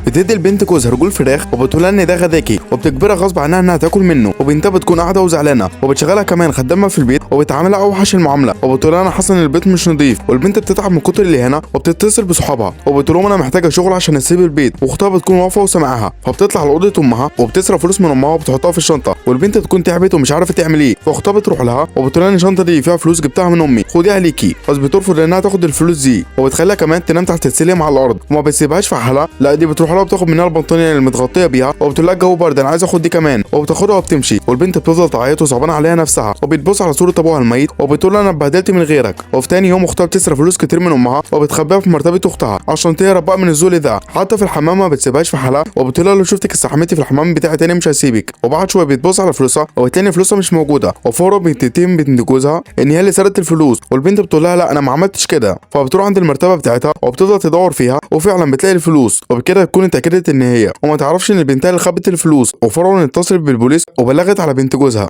بتدي البنت جوزها رجول فراخ وبتقول ان ده غداكي، وبتجبرها غصب عنها انها تاكل منه. وبنتها بتكون قاعدة وزعلانه، وبتشغلها كمان خدامه في البيت وبتعاملها اوحش المعاملة، وبتقول انا حاسه ان البيت مش نظيف. والبنت بتتعب من كتر الاهانة وبتتصل بصحابها وبتقول لهم انا محتاجه شغل عشان اسيب البيت، واختها بتكون واقفة وسامعاها، فبتطلع لاوضه امها وبتسرق فلوس من امها وبتحطها في الشنطة. والبنت بتكون تعبت ومش عارفه تعمل ايه، فاختها بتروح لها وبتقول لها ان الشنطة دي فيها فلوس جبتها من امي، خديها ليكي. بس بترفض انها تاخد الفلوس دي، وبتخليها كمان تنام تحت السلم على الارض وما بتسيبهاش في حالها، لا دي بتروح لها وبتاخد منها البطانيه اللي متغطيه بيها وبتقول لها الجو برد انا عايزه اخد دي كمان، وبتاخدها وبتمشي. والبنت بتفضل تعيط وصعبانه عليها نفسها، وبتبص على صوره ابوها الميت وبتقول لها انا اتبهدلت من غيرك. وفي تاني يوم اختها بتسرق فلوس كتير من امها وبتخبيها في مرتبه اختها عشان تهرب بقى من الذل ده. حتى في الحمام ما بتسيبهاش في حالها وبتقول لها لو شفتك استحميتي في الحمام بتاعي تاني مش هسيبك. وبعد شوية بتبص على فلوسها وبتلاقي فلوسها مش موجودة، وفورا بتتهم بنت جوزها ان هي اللي سرقت الفلوس. والبنت بتقول لها لا انا ما عملتش كده، فبتروح عند المرتبة بتاعتها وبتفضل تدور فيها وفعلا بتلاقي الفلوس، وبكده تكون اتاكدت ان هي وما تعرفش ان بنتها اللي خبت الفلوس. وفورا اتصلت بالبوليس وبلغت على بنت جوزها.